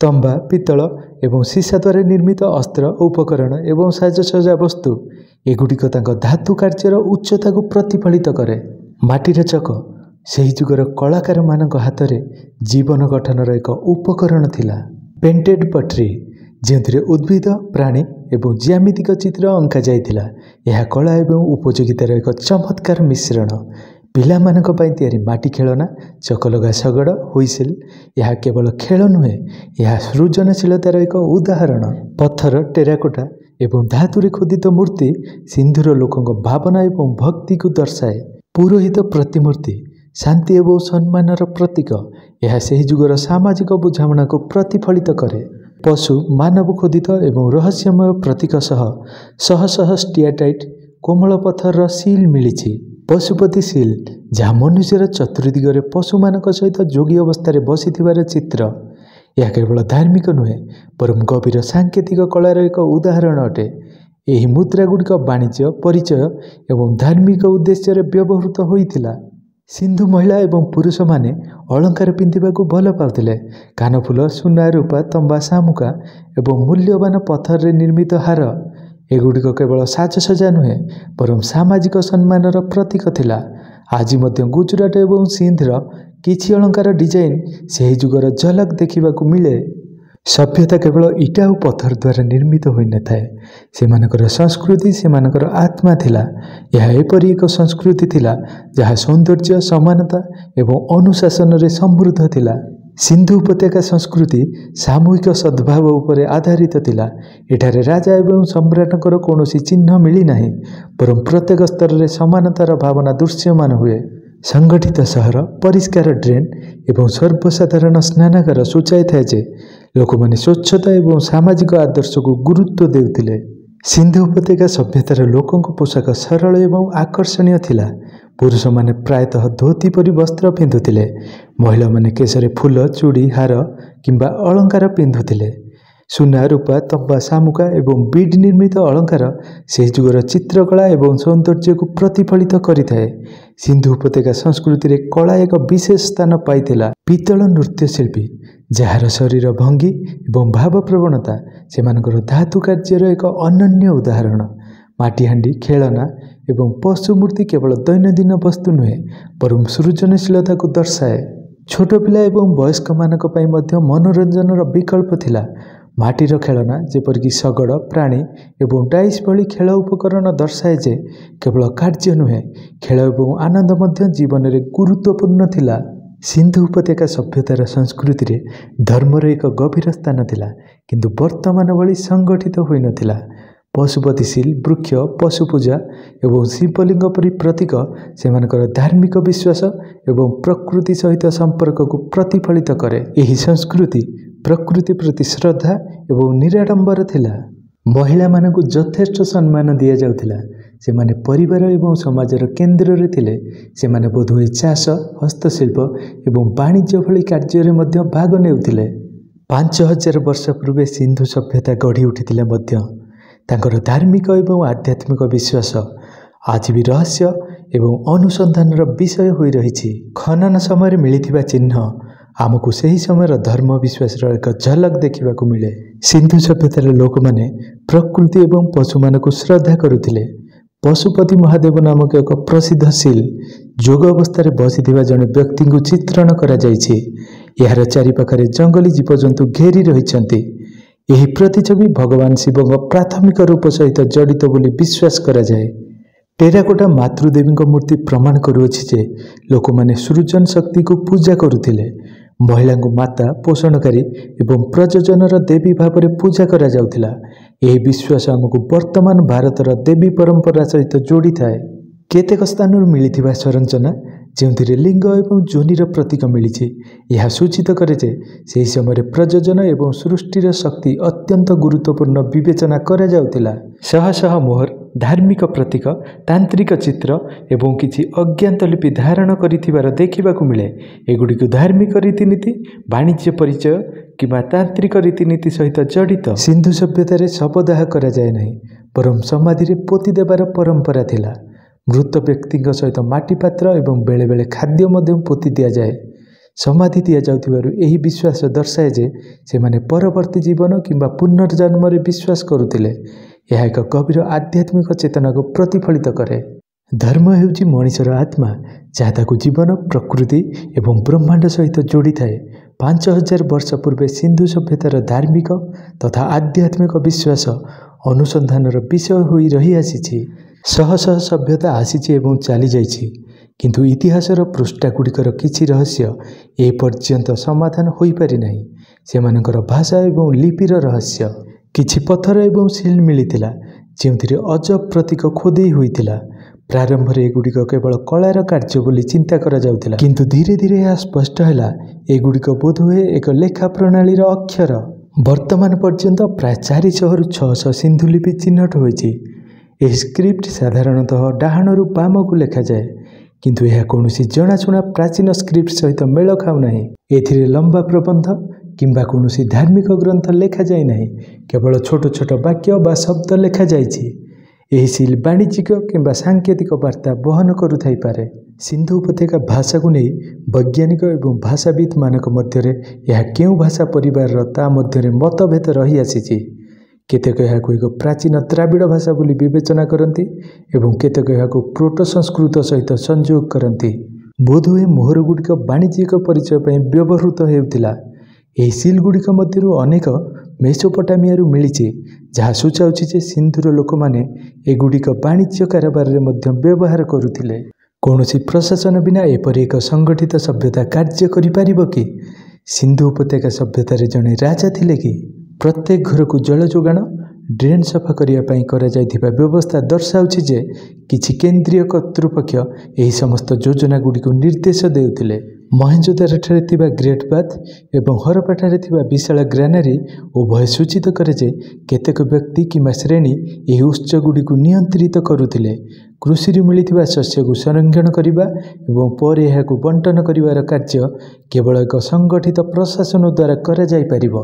ତମ୍ବା, ପିତ୍ତଳ ଏବଂ ସୀସା ଦ୍ୱାରା ନିର୍ମିତ ଅସ୍ତ୍ର, ଉପକରଣ ଏବଂ ସାଜସଜ୍ଜା ବସ୍ତୁ ଏଗୁଡ଼ିକ ତାଙ୍କ ଧାତୁ କାର୍ଯ୍ୟର ଉଚ୍ଚତାକୁ ପ୍ରତିଫଳିତ କରେ। ମାଟିର ଚକ ସେହି ଯୁଗର କଳାକାରମାନଙ୍କ ହାତରେ ଜୀବନ ଗଠନର ଏକ ଉପକରଣ ଥିଲା। ପେଣ୍ଟେଡ୍ ପଟ୍ରି, ଯେଉଁଥିରେ ଉଦ୍ଭିଦ, ପ୍ରାଣୀ ଏବଂ ଜ୍ୟାମିତିକ ଚିତ୍ର ଅଙ୍କାଯାଇଥିଲା, ଏହା କଳା ଏବଂ ଉପଯୋଗିତାର ଏକ ଚମତ୍କାର ମିଶ୍ରଣ। ପିଲାମାନଙ୍କ ପାଇଁ ତିଆରି ମାଟି ଖେଳନା, ଚକଲଗା ଶଗଡ଼, ହୁଇସିଲ୍, ଏହା କେବଳ ଖେଳ ନୁହେଁ, ଏହା ସୃଜନଶୀଳତାର ଏକ ଉଦାହରଣ। ପଥର, ଟେରାକୋଟା ଏବଂ ଧାତୁରେ ଖୋଦିତ ମୂର୍ତ୍ତି ସିନ୍ଧୁର ଲୋକଙ୍କ ଭାବନା ଏବଂ ଭକ୍ତିକୁ ଦର୍ଶାଏ। ପୁରୋହିତ ପ୍ରତିମୂର୍ତ୍ତି ଶାନ୍ତି ଏବଂ ସମ୍ମାନର ପ୍ରତୀକ। ଏହା ସେହି ଯୁଗର ସାମାଜିକ ବୁଝାମଣାକୁ ପ୍ରତିଫଳିତ କରେ। ପଶୁ, ମାନବ ଖୋଦିତ ଏବଂ ରହସ୍ୟମୟ ପ୍ରତୀକ ସହ ଶହ ଶହ ଷ୍ଟିଆଟାଇଟ୍ କୋମଳ ପଥରର ସିଲ୍ ମିଳିଛି। ପଶୁପତି ସିଲ୍, ଯାହା ମନୁଷ୍ୟର ଚତୁର୍ଦିଗରେ ପଶୁମାନଙ୍କ ସହିତ ଯୋଗୀ ଅବସ୍ଥାରେ ବସିଥିବାର ଚିତ୍ର, ଏହା କେବଳ ଧାର୍ମିକ ନୁହେଁ ବରଂ ଗଭୀର ସାଙ୍କେତିକ କଳାର ଏକ ଉଦାହରଣ ଅଟେ। ଏହି ମୁଦ୍ରାଗୁଡ଼ିକ ବାଣିଜ୍ୟ, ପରିଚୟ ଏବଂ ଧାର୍ମିକ ଉଦ୍ଦେଶ୍ୟରେ ବ୍ୟବହୃତ ହୋଇଥିଲା। ସିନ୍ଧୁ ମହିଳା ଏବଂ ପୁରୁଷମାନେ ଅଳଙ୍କାର ପିନ୍ଧିବାକୁ ଭଲ ପାଉଥିଲେ। କାନଫୁଲ, ସୁନା, ରୂପା, ତମ୍ବା, ଶାମୁକା ଏବଂ ମୂଲ୍ୟବାନ ପଥରରେ ନିର୍ମିତ ହାର, ଏଗୁଡ଼ିକ କେବଳ ସାଜସଜ୍ଜା ନୁହେଁ ବରଂ ସାମାଜିକ ସମ୍ମାନର ପ୍ରତୀକ ଥିଲା। ଆଜି ମଧ୍ୟ ଗୁଜୁରାଟ ଏବଂ ସିନ୍ଧର କିଛି ଅଳଙ୍କାର ଡିଜାଇନ୍ ସେହି ଯୁଗର ଝଲକ ଦେଖିବାକୁ ମିଳେ। ସଭ୍ୟତା କେବଳ ଇଟା ଓ ପଥର ଦ୍ୱାରା ନିର୍ମିତ ହୋଇନଥାଏ। ସେମାନଙ୍କର ସଂସ୍କୃତି ସେମାନଙ୍କର ଆତ୍ମା ଥିଲା। ଏହା ଏପରି ଏକ ସଂସ୍କୃତି ଥିଲା ଯାହା ସୌନ୍ଦର୍ଯ୍ୟ, ସମାନତା ଏବଂ ଅନୁଶାସନରେ ସମୃଦ୍ଧ ଥିଲା। ସିନ୍ଧୁ ଉପତ୍ୟକା ସଂସ୍କୃତି ସାମୂହିକ ସଦ୍ଭାବ ଉପରେ ଆଧାରିତ ଥିଲା। ଏଠାରେ ରାଜା ଏବଂ ସମ୍ରାଟଙ୍କର କୌଣସି ଚିହ୍ନ ମିଳିନାହିଁ, ବରଂ ପ୍ରତ୍ୟେକ ସ୍ତରରେ ସମାନତାର ଭାବନା ଦୃଶ୍ୟମାନ ହୁଏ। ସଂଗଠିତ ସହର, ପରିଷ୍କାର ଡ୍ରେନ୍ ଏବଂ ସର୍ବସାଧାରଣ ସ୍ନାନାଗାର ସୂଚାଇଥାଏ ଯେ ଲୋକମାନେ ସ୍ୱଚ୍ଛତା ଏବଂ ସାମାଜିକ ଆଦର୍ଶକୁ ଗୁରୁତ୍ୱ ଦେଉଥିଲେ। ସିନ୍ଧୁ ଉପତ୍ୟକା ସଭ୍ୟତାର ଲୋକଙ୍କ ପୋଷାକ ସରଳ ଏବଂ ଆକର୍ଷଣୀୟ ଥିଲା। ପୁରୁଷମାନେ ପ୍ରାୟତଃ ଧୋତି ପରି ବସ୍ତ୍ର ପିନ୍ଧୁଥିଲେ। ମହିଳାମାନେ କେଶରେ ଫୁଲ, ଚୁଡ଼ି, ହାର କିମ୍ବା ଅଳଙ୍କାର ପିନ୍ଧୁଥିଲେ। ସୁନା, ରୂପା, ତମ୍ବା, ଶାମୁକା ଏବଂ ବିଡ୍ ନିର୍ମିତ ଅଳଙ୍କାର ସେହି ଯୁଗର ଚିତ୍ରକଳା ଏବଂ ସୌନ୍ଦର୍ଯ୍ୟକୁ ପ୍ରତିଫଳିତ କରିଥାଏ। ସିନ୍ଧୁ ଉପତ୍ୟକା ସଂସ୍କୃତିରେ କଳା ଏକ ବିଶେଷ ସ୍ଥାନ ପାଇଥିଲା। ପିତ୍ତଳ ନୃତ୍ୟଶିଳ୍ପୀ, ଯାହାର ଶରୀର ଭଙ୍ଗୀ ଏବଂ ଭାବପ୍ରବଣତା ସେମାନଙ୍କର ଧାତୁ କାର୍ଯ୍ୟର ଏକ ଅନନ୍ୟ ଉଦାହରଣ। ମାଟିହାଣ୍ଡି, ଖେଳନା ଏବଂ ପଶୁ ମୂର୍ତ୍ତି କେବଳ ଦୈନନ୍ଦିନ ବସ୍ତୁ ନୁହେଁ ବରଂ ସୃଜନଶୀଳତାକୁ ଦର୍ଶାଏ। ଛୋଟ ପିଲା ଏବଂ ବୟସ୍କମାନଙ୍କ ପାଇଁ ମଧ୍ୟ ମନୋରଞ୍ଜନର ବିକଳ୍ପ ଥିଲା। ମାଟିର ଖେଳନା ଯେପରିକି ଶଗଡ଼, ପ୍ରାଣୀ ଏବଂ ଡାଇସ୍ ଭଳି ଖେଳ ଉପକରଣ ଦର୍ଶାଏ ଯେ କେବଳ କାର୍ଯ୍ୟ ନୁହେଁ, ଖେଳ ଏବଂ ଆନନ୍ଦ ମଧ୍ୟ ଜୀବନରେ ଗୁରୁତ୍ୱପୂର୍ଣ୍ଣ ଥିଲା। ସିନ୍ଧୁ ଉପତ୍ୟକା ସଭ୍ୟତାର ସଂସ୍କୃତିରେ ଧର୍ମର ଏକ ଗଭୀର ସ୍ଥାନ ଥିଲା, କିନ୍ତୁ ବର୍ତ୍ତମାନ ଭଳି ସଂଗଠିତ ହୋଇନଥିଲା। ପଶୁପତି ସିଲ୍, ବୃକ୍ଷ, ପଶୁ ପୂଜା ଏବଂ ଶିବଲିଙ୍ଗ ପରି ପ୍ରତୀକ ସେମାନଙ୍କର ଧାର୍ମିକ ବିଶ୍ୱାସ ଏବଂ ପ୍ରକୃତି ସହିତ ସମ୍ପର୍କକୁ ପ୍ରତିଫଳିତ କରେ। ଏହି ସଂସ୍କୃତି ପ୍ରକୃତି ପ୍ରତି ଶ୍ରଦ୍ଧା ଏବଂ ନିରାଡ଼ମ୍ବର ଥିଲା। ମହିଳାମାନଙ୍କୁ ଯଥେଷ୍ଟ ସମ୍ମାନ ଦିଆଯାଉଥିଲା। ସେମାନେ ପରିବାର ଏବଂ ସମାଜର କେନ୍ଦ୍ରରେ ଥିଲେ। ସେମାନେ ବୋଧହୁଏ ଚାଷ, ହସ୍ତଶିଳ୍ପ ଏବଂ ବାଣିଜ୍ୟ ଭଳି କାର୍ଯ୍ୟରେ ମଧ୍ୟ ଭାଗ ନେଉଥିଲେ। 5000 ବର୍ଷ ପୂର୍ବେ ସିନ୍ଧୁ ସଭ୍ୟତା ଗଢ଼ି ଉଠିଥିଲେ ମଧ୍ୟ ତାଙ୍କର ଧାର୍ମିକ ଏବଂ ଆଧ୍ୟାତ୍ମିକ ବିଶ୍ୱାସ ଆଜି ବି ରହସ୍ୟ ଏବଂ ଅନୁସନ୍ଧାନର ବିଷୟ ହୋଇ ରହିଛି। ଖନନ ସମୟରେ ମିଳିଥିବା ଚିହ୍ନ ଆମକୁ ସେହି ସମୟର ଧର୍ମ ବିଶ୍ୱାସର ଏକ ଝଲକ ଦେଖିବାକୁ ମିଳେ। ସିନ୍ଧୁ ସଭ୍ୟତାର ଲୋକମାନେ ପ୍ରକୃତି ଏବଂ ପଶୁମାନଙ୍କୁ ଶ୍ରଦ୍ଧା କରୁଥିଲେ। ପଶୁପତି ମହାଦେବ ନାମକ ଏକ ପ୍ରସିଦ୍ଧ ସିଲ୍ ଯୋଗ ଅବସ୍ଥାରେ ବସିଥିବା ଜଣେ ବ୍ୟକ୍ତିଙ୍କୁ ଚିତ୍ରଣ କରାଯାଇଛି। ଏହାର ଚାରିପାଖରେ ଜଙ୍ଗଲୀ ଜୀବଜନ୍ତୁ ଘେରି ରହିଛନ୍ତି। ଏହି ପ୍ରତିଛବି ଭଗବାନ ଶିବଙ୍କ ପ୍ରାଥମିକ ରୂପ ସହିତ ଜଡ଼ିତ ବୋଲି ବିଶ୍ୱାସ କରାଯାଏ। ଟେରାକୋଟା ମାତୃଦେବୀଙ୍କ ମୂର୍ତ୍ତି ପ୍ରମାଣ କରୁଅଛି ଯେ ଲୋକମାନେ ସୃଜନ ଶକ୍ତିକୁ ପୂଜା କରୁଥିଲେ। ମହିଳାଙ୍କୁ ମାତା, ପୋଷଣକାରୀ ଏବଂ ପ୍ରଜନନର ଦେବୀ ଭାବରେ ପୂଜା କରାଯାଉଥିଲା। ଏହି ବିଶ୍ୱାସ ଆମକୁ ବର୍ତ୍ତମାନ ଭାରତର ଦେବୀ ପରମ୍ପରା ସହିତ ଯୋଡ଼ିଥାଏ। କେତେକ ସ୍ଥାନରୁ ମିଳିଥିବା ସଂରଚନା, ଯେଉଁଥିରେ ଲିଙ୍ଗ ଏବଂ ଯୋନିର ପ୍ରତୀକ ମିଳିଛି, ଏହା ସୂଚିତ କରେ ଯେ ସେହି ସମୟରେ ପ୍ରଜନନ ଏବଂ ସୃଷ୍ଟିର ଶକ୍ତି ଅତ୍ୟନ୍ତ ଗୁରୁତ୍ୱପୂର୍ଣ୍ଣ ବିବେଚନା କରାଯାଉଥିଲା। ଶହ ଶହ ମୋହର, ଧାର୍ମିକ ପ୍ରତୀକ, ତାନ୍ତ୍ରିକ ଚିତ୍ର ଏବଂ କିଛି ଅଜ୍ଞାତ ଲିପି ଧାରଣ କରିଥିବାର ଦେଖିବାକୁ ମିଳେ। ଏଗୁଡ଼ିକୁ ଧାର୍ମିକ ରୀତିନୀତି, ବାଣିଜ୍ୟ ପରିଚୟ କିମ୍ବା ତାନ୍ତ୍ରିକ ରୀତିନୀତି ସହିତ ଜଡ଼ିତ। ସିନ୍ଧୁ ସଭ୍ୟତାରେ ଶବଦାହ କରାଯାଏ ନାହିଁ, ବରଂ ସମାଧିରେ ପୋତି ଦେବାର ପରମ୍ପରା ଥିଲା। ମୃତ ବ୍ୟକ୍ତିଙ୍କ ସହିତ ମାଟି ପାତ୍ର ଏବଂ ବେଳେବେଳେ ଖାଦ୍ୟ ମଧ୍ୟ ପୋତି ଦିଆଯାଏ। ସମାଧି ଦିଆଯାଉଥିବାରୁ ଏହି ବିଶ୍ୱାସ ଦର୍ଶାଏ ଯେ ସେମାନେ ପରବର୍ତ୍ତୀ ଜୀବନ କିମ୍ବା ପୁନର୍ଜନ୍ମରେ ବିଶ୍ୱାସ କରୁଥିଲେ। ଏହା ଏକ ଗଭୀର ଆଧ୍ୟାତ୍ମିକ ଚେତନାକୁ ପ୍ରତିଫଳିତ କରେ। ଧର୍ମ ହେଉଛି ମଣିଷର ଆତ୍ମା, ଯାହା ତାକୁ ଜୀବନ, ପ୍ରକୃତି ଏବଂ ବ୍ରହ୍ମାଣ୍ଡ ସହିତ ଯୋଡ଼ିଥାଏ। 5000 ବର୍ଷ ପୂର୍ବେ ସିନ୍ଧୁ ସଭ୍ୟତାର ଧାର୍ମିକ ତଥା ଆଧ୍ୟାତ୍ମିକ ବିଶ୍ୱାସ ଅନୁସନ୍ଧାନର ବିଷୟ ହୋଇ ରହିଆସିଛି। ଶହ ଶହ ସଭ୍ୟତା ଆସିଛି ଏବଂ ଚାଲିଯାଇଛି, କିନ୍ତୁ ଇତିହାସର ପୃଷ୍ଠାଗୁଡ଼ିକର କିଛି ରହସ୍ୟ ଏପର୍ଯ୍ୟନ୍ତ ସମାଧାନ ହୋଇପାରିନାହିଁ। ସେମାନଙ୍କର ଭାଷା ଏବଂ ଲିପିର ରହସ୍ୟ। କିଛି ପଥର ଏବଂ ସିଲ୍ ମିଳିଥିଲା, ଯେଉଁଥିରେ ଅଜବ ପ୍ରତୀକ ଖୋଦେଇ ହୋଇଥିଲା। ପ୍ରାରମ୍ଭରେ ଏଗୁଡ଼ିକ କେବଳ କଳାର କାର୍ଯ୍ୟ ବୋଲି ଚିନ୍ତା କରାଯାଉଥିଲା, କିନ୍ତୁ ଧୀରେ ଧୀରେ ଏହା ସ୍ପଷ୍ଟ ହେଲା ଏଗୁଡ଼ିକ ବୋଧହୁଏ ଏକ ଲେଖା ପ୍ରଣାଳୀର ଅକ୍ଷର। ବର୍ତ୍ତମାନ ପର୍ଯ୍ୟନ୍ତ ପ୍ରାୟ 400ରୁ 600 ସିନ୍ଧୁ ଲିପି ଚିହ୍ନଟ ହୋଇଛି। ଏହି ସ୍କ୍ରିପ୍ଟ ସାଧାରଣତଃ ଡାହାଣରୁ ବାମକୁ ଲେଖାଯାଏ, କିନ୍ତୁ ଏହା କୌଣସି ଜଣାଶୁଣା ପ୍ରାଚୀନ ସ୍କ୍ରିପ୍ଟ ସହିତ ମେଳ ଖାଉନାହିଁ। ଏଥିରେ ଲମ୍ବା ପ୍ରବନ୍ଧ କିମ୍ବା କୌଣସି ଧାର୍ମିକ ଗ୍ରନ୍ଥ ଲେଖାଯାଇ ନାହିଁ, କେବଳ ଛୋଟ ଛୋଟ ବାକ୍ୟ ବା ଶବ୍ଦ ଲେଖାଯାଇଛି। ଏହି ସିଲ୍ ବାଣିଜ୍ୟିକ କିମ୍ବା ସାଙ୍କେତିକ ବାର୍ତ୍ତା ବହନ କରୁଥାଇପାରେ। ସିନ୍ଧୁ ଉପତ୍ୟକା ଭାଷାକୁ ନେଇ ବୈଜ୍ଞାନିକ ଏବଂ ଭାଷାବିତ୍ମାନଙ୍କ ମଧ୍ୟରେ ଏହା କେଉଁ ଭାଷା ପରିବାରର ତା ମଧ୍ୟରେ ମତଭେଦ ରହିଆସିଛି। କେତେକ ଏହାକୁ ଏକ ପ୍ରାଚୀନ ଦ୍ରାବିଡ଼ ଭାଷା ବୋଲି ବିବେଚନା କରନ୍ତି ଏବଂ କେତେକ ଏହାକୁ ପ୍ରୋଟୋ ସଂସ୍କୃତ ସହିତ ସଂଯୋଗ କରନ୍ତି। ବୋଧହୁଏ ମୋହରଗୁଡ଼ିକ ବାଣିଜ୍ୟିକ ପରିଚୟ ପାଇଁ ବ୍ୟବହୃତ ହେଉଥିଲା। ଏହି ସିଲ୍ଗୁଡ଼ିକ ମଧ୍ୟରୁ ଅନେକ ମେସୋପଟାମିଆରୁ ମିଳିଛି, ଯାହା ସୂଚାଉଛି ଯେ ସିନ୍ଧୁର ଲୋକମାନେ ଏଗୁଡ଼ିକ ବାଣିଜ୍ୟ କାରବାରରେ ମଧ୍ୟ ବ୍ୟବହାର କରୁଥିଲେ। କୌଣସି ପ୍ରଶାସନ ବିନା ଏପରି ଏକ ସଂଗଠିତ ସଭ୍ୟତା କାର୍ଯ୍ୟ କରିପାରିବ କି? ସିନ୍ଧୁ ଉପତ୍ୟକା ସଭ୍ୟତାରେ ଜଣେ ରାଜା ଥିଲେ କି? ପ୍ରତ୍ୟେକ ଘରକୁ ଜଳ ଯୋଗାଣ, ଡ୍ରେନ୍ ସଫା କରିବା ପାଇଁ କରାଯାଇଥିବା ବ୍ୟବସ୍ଥା ଦର୍ଶାଉଛି ଯେ କିଛି କେନ୍ଦ୍ରୀୟ କର୍ତ୍ତୃପକ୍ଷ ଏହି ସମସ୍ତ ଯୋଜନାଗୁଡ଼ିକୁ ନିର୍ଦ୍ଦେଶ ଦେଉଥିଲେ। ମହେଞ୍ଜୋଦାରୋଠାରେ ଥିବା ଗ୍ରେଟ୍ ବାଥ୍ ଏବଂ ହରପ୍ପାଠାରେ ଥିବା ବିଶାଳ ଗ୍ରାନାରୀ ଉଭୟ ସୂଚିତ କରେ ଯେ କେତେକ ବ୍ୟକ୍ତି କିମ୍ବା ଶ୍ରେଣୀ ଏହି ଉତ୍ସଗୁଡ଼ିକୁ ନିୟନ୍ତ୍ରିତ କରୁଥିଲେ। କୃଷିରୁ ମିଳିଥିବା ଶସ୍ୟକୁ ସଂରକ୍ଷଣ କରିବା ଏବଂ ପରେ ଏହାକୁ ବଣ୍ଟନ କରିବାର କାର୍ଯ୍ୟ କେବଳ ଏକ ସଂଗଠିତ ପ୍ରଶାସନ ଦ୍ୱାରା କରାଯାଇପାରିବ।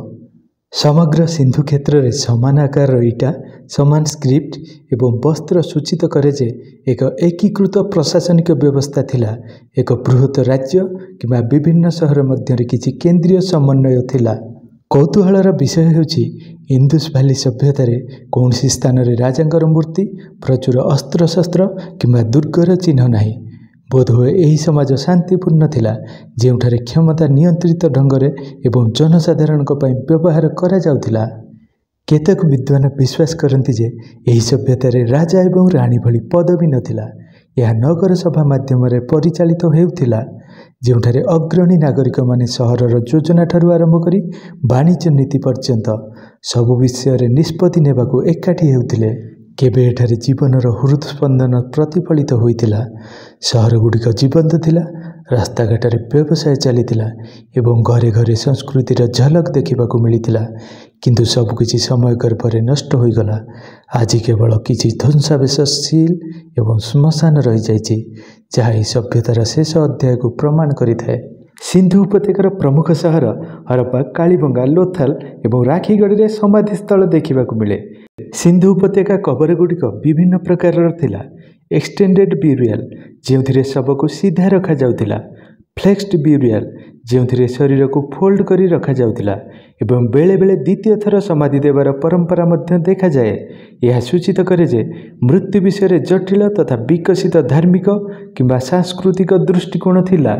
ସମଗ୍ର ସିନ୍ଧୁ କ୍ଷେତ୍ରରେ ସମାନ ଆକାରର ଇଟା, ସମାନ ସ୍କ୍ରିପ୍ଟ ଏବଂ ବସ୍ତ୍ର ସୂଚିତ କରେ ଯେ ଏକ ଏକୀକୃତ ପ୍ରଶାସନିକ ବ୍ୟବସ୍ଥା ଥିଲା। ଏକ ବୃହତ ରାଜ୍ୟ କିମ୍ବା ବିଭିନ୍ନ ସହର ମଧ୍ୟରେ କିଛି କେନ୍ଦ୍ରୀୟ ସମନ୍ୱୟ ଥିଲା। କୌତୂହଳର ବିଷୟ ହେଉଛି, ଇନ୍ଦୁସ୍ ଭ୍ୟାଲି ସଭ୍ୟତାରେ କୌଣସି ସ୍ଥାନରେ ରାଜାଙ୍କର ମୂର୍ତ୍ତି, ପ୍ରଚୁର ଅସ୍ତ୍ରଶସ୍ତ୍ର କିମ୍ବା ଦୁର୍ଗର ଚିହ୍ନ ନାହିଁ। ବୋଧହୁଏ ଏହି ସମାଜ ଶାନ୍ତିପୂର୍ଣ୍ଣ ଥିଲା, ଯେଉଁଠାରେ କ୍ଷମତା ନିୟନ୍ତ୍ରିତ ଢଙ୍ଗରେ ଏବଂ ଜନସାଧାରଣଙ୍କ ପାଇଁ ବ୍ୟବହାର କରାଯାଉଥିଲା। କେତେକ ବିଦ୍ୱାନ ବିଶ୍ୱାସ କରନ୍ତି ଯେ ଏହି ସଭ୍ୟତାରେ ରାଜା ଏବଂ ରାଣୀ ଭଳି ପଦବୀ ନଥିଲା। ଏହା ନଗର ସଭା ମାଧ୍ୟମରେ ପରିଚାଳିତ ହେଉଥିଲା, ଯେଉଁଠାରେ ଅଗ୍ରଣୀ ନାଗରିକମାନେ ସହରର ଯୋଜନାଠାରୁ ଆରମ୍ଭ କରି ବାଣିଜ୍ୟ ନୀତି ପର୍ଯ୍ୟନ୍ତ ସବୁ ବିଷୟରେ ନିଷ୍ପତ୍ତି ନେବାକୁ ଏକାଠି ହେଉଥିଲେ। କେବେ ଏଠାରେ ଜୀବନର ହୃଦସ୍ପନ୍ଦନ ପ୍ରତିଫଳିତ ହୋଇଥିଲା। ସହରଗୁଡ଼ିକ ଜୀବନ୍ତ ଥିଲା, ରାସ୍ତାଘାଟରେ ବ୍ୟବସାୟ ଚାଲିଥିଲା ଏବଂ ଘରେ ଘରେ ସଂସ୍କୃତିର ଝଲକ ଦେଖିବାକୁ ମିଳିଥିଲା। କିନ୍ତୁ ସବୁକିଛି ସମୟ ଗର୍ଭରେ ନଷ୍ଟ ହୋଇଗଲା। ଆଜି କେବଳ କିଛି ଧ୍ୱଂସାବଶେଷ, ସିଲ୍ ଏବଂ ଶ୍ମଶାନ ରହିଯାଇଛି, ଯାହା ଏହି ସଭ୍ୟତାର ଶେଷ ଅଧ୍ୟାୟକୁ ପ୍ରମାଣ କରିଥାଏ। ସିନ୍ଧୁ ଉପତ୍ୟକାର ପ୍ରମୁଖ ସହର ହରପ୍ପା, କାଳିବଙ୍ଗା, ଲୋଥାଲ ଏବଂ ରାଖିଗଡ଼ିରେ ସମାଧିସ୍ଥଳ ଦେଖିବାକୁ ମିଳେ। ସିନ୍ଧୁ ଉପତ୍ୟକା କବରଗୁଡ଼ିକ ବିଭିନ୍ନ ପ୍ରକାରର ଥିଲା। ଏକ୍ସଟେଣ୍ଡେଡ୍ ବ୍ୟୁରିଆଲ୍, ଯେଉଁଥିରେ ଶବକୁ ସିଧା ରଖାଯାଉଥିଲା, ଫ୍ଲେକ୍ସଡ୍ ବ୍ୟୁରିଆଲ୍, ଯେଉଁଥିରେ ଶରୀରକୁ ଫୋଲ୍ଡ କରି ରଖାଯାଉଥିଲା ଏବଂ ବେଳେବେଳେ ଦ୍ୱିତୀୟ ଥର ସମାଧି ଦେବାର ପରମ୍ପରା ମଧ୍ୟ ଦେଖାଯାଏ। ଏହା ସୂଚିତ କରେ ଯେ ମୃତ୍ୟୁ ବିଷୟରେ ଜଟିଳ ତଥା ବିକଶିତ ଧାର୍ମିକ କିମ୍ବା ସାଂସ୍କୃତିକ ଦୃଷ୍ଟିକୋଣ ଥିଲା।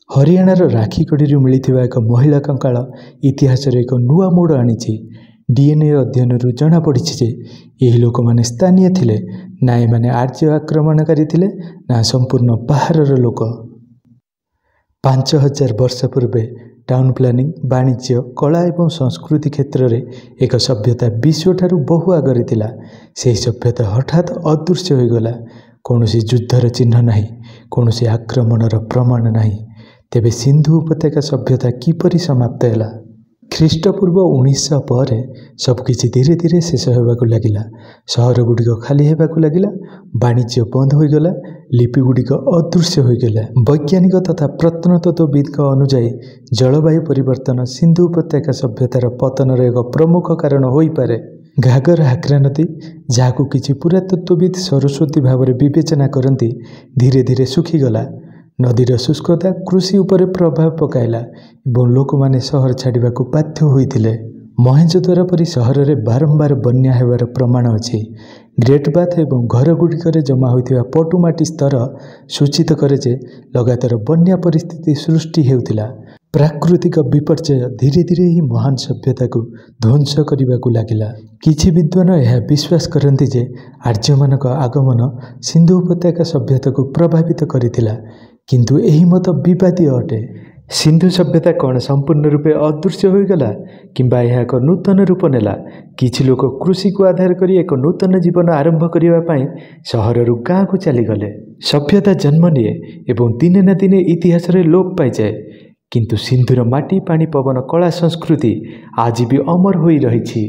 ହରିୟାଣାର ରାଖିଗଡ଼ିରୁ ମିଳିଥିବା ଏକ ମହିଳା କଙ୍କାଳ ଇତିହାସରେ ଏକ ନୂଆ ମୋଡ଼ ଆଣିଛି। ଡିଏନ୍ଏ ଅଧ୍ୟୟନରୁ ଜଣାପଡ଼ିଛି ଯେ ଏହି ଲୋକମାନେ ସ୍ଥାନୀୟ ଥିଲେ, ନା ଏମାନେ ଆର୍ଯ୍ୟ ଆକ୍ରମଣକାରୀ ଥିଲେ ନା ସମ୍ପୂର୍ଣ୍ଣ ବାହାରର ଲୋକ। 5000 ବର୍ଷ ପୂର୍ବେ ଟାଉନ୍ ପ୍ଲାନିଂ, ବାଣିଜ୍ୟ, କଳା ଏବଂ ସଂସ୍କୃତି କ୍ଷେତ୍ରରେ ଏକ ସଭ୍ୟତା ବିଶ୍ୱଠାରୁ ବହୁ ଆଗରେ ଥିଲା। ସେହି ସଭ୍ୟତା ହଠାତ୍ ଅଦୃଶ୍ୟ ହୋଇଗଲା। କୌଣସି ଯୁଦ୍ଧର ଚିହ୍ନ ନାହିଁ, କୌଣସି ଆକ୍ରମଣର ପ୍ରମାଣ ନାହିଁ। ତେବେ ସିନ୍ଧୁ ଉପତ୍ୟକା ସଭ୍ୟତା କିପରି ସମାପ୍ତ ହେଲା? ଖ୍ରୀଷ୍ଟପୂର୍ବ 1900 ପରେ ସବୁକିଛି ଧୀରେ ଧୀରେ ଶେଷ ହେବାକୁ ଲାଗିଲା। ସହରଗୁଡ଼ିକ ଖାଲି ହେବାକୁ ଲାଗିଲା, ବାଣିଜ୍ୟ ବନ୍ଦ ହୋଇଗଲା, ଲିପିଗୁଡ଼ିକ ଅଦୃଶ୍ୟ ହୋଇଗଲା। ବୈଜ୍ଞାନିକ ତଥା ପ୍ରତ୍ନତତ୍ତ୍ୱବିତ୍ଙ୍କ ଅନୁଯାୟୀ ଜଳବାୟୁ ପରିବର୍ତ୍ତନ ସିନ୍ଧୁ ଉପତ୍ୟକା ସଭ୍ୟତାର ପତନର ଏକ ପ୍ରମୁଖ କାରଣ ହୋଇପାରେ। ଘାଗର ହାକ୍ରା ନଦୀ, ଯାହାକୁ କିଛି ପୁରାତତ୍ତ୍ୱବିତ୍ ସରସ୍ୱତୀ ଭାବରେ ବିବେଚନା କରନ୍ତି, ଧୀରେ ଧୀରେ ଶୁଖିଗଲା। ନଦୀର ଶୁଷ୍କତା କୃଷି ଉପରେ ପ୍ରଭାବ ପକାଇଲା ଏବଂ ଲୋକମାନେ ସହର ଛାଡ଼ିବାକୁ ବାଧ୍ୟ ହୋଇଥିଲେ। ମହେଞ୍ଜୋଦାରୋ ପରି ସହରରେ ବାରମ୍ବାର ବନ୍ୟା ହେବାର ପ୍ରମାଣ ଅଛି। ଗ୍ରେଟ୍ ବାଥ୍ ଏବଂ ଘରଗୁଡ଼ିକରେ ଜମା ହୋଇଥିବା ପଟୁମାଟି ସ୍ତର ସୂଚିତ କରେ ଯେ ଲଗାତାର ବନ୍ୟା ପରିସ୍ଥିତି ସୃଷ୍ଟି ହେଉଥିଲା। ପ୍ରାକୃତିକ ବିପର୍ଯ୍ୟୟ ଧୀରେ ଧୀରେ ଏହି ମହାନ ସଭ୍ୟତାକୁ ଧ୍ୱଂସ କରିବାକୁ ଲାଗିଲା। କିଛି ବିଦ୍ୱାନ ଏହା ବିଶ୍ୱାସ କରନ୍ତି ଯେ ଆର୍ଯ୍ୟମାନଙ୍କ ଆଗମନ ସିନ୍ଧୁ ଉପତ୍ୟକା ସଭ୍ୟତାକୁ ପ୍ରଭାବିତ କରିଥିଲା, କିନ୍ତୁ ଏହି ମତ ବିବାଦୀୟ ଅଟେ। ସିନ୍ଧୁ ସଭ୍ୟତା କ'ଣ ସମ୍ପୂର୍ଣ୍ଣ ରୂପେ ଅଦୃଶ୍ୟ ହୋଇଗଲା କିମ୍ବା ଏହା ଏକ ନୂତନ ରୂପ ନେଲା? କିଛି ଲୋକ କୃଷିକୁ ଆଧାର କରି ଏକ ନୂତନ ଜୀବନ ଆରମ୍ଭ କରିବା ପାଇଁ ସହରରୁ ଗାଁକୁ ଚାଲିଗଲେ। ସଭ୍ୟତା ଜନ୍ମ ନିଏ ଏବଂ ଦିନେ ନା ଦିନେ ଇତିହାସରେ ଲୋପ ପାଇଯାଏ, କିନ୍ତୁ ସିନ୍ଧୁର ମାଟି, ପାଣି, ପବନ, କଳା, ସଂସ୍କୃତି ଆଜି ବି ଅମର ହୋଇ ରହିଛି।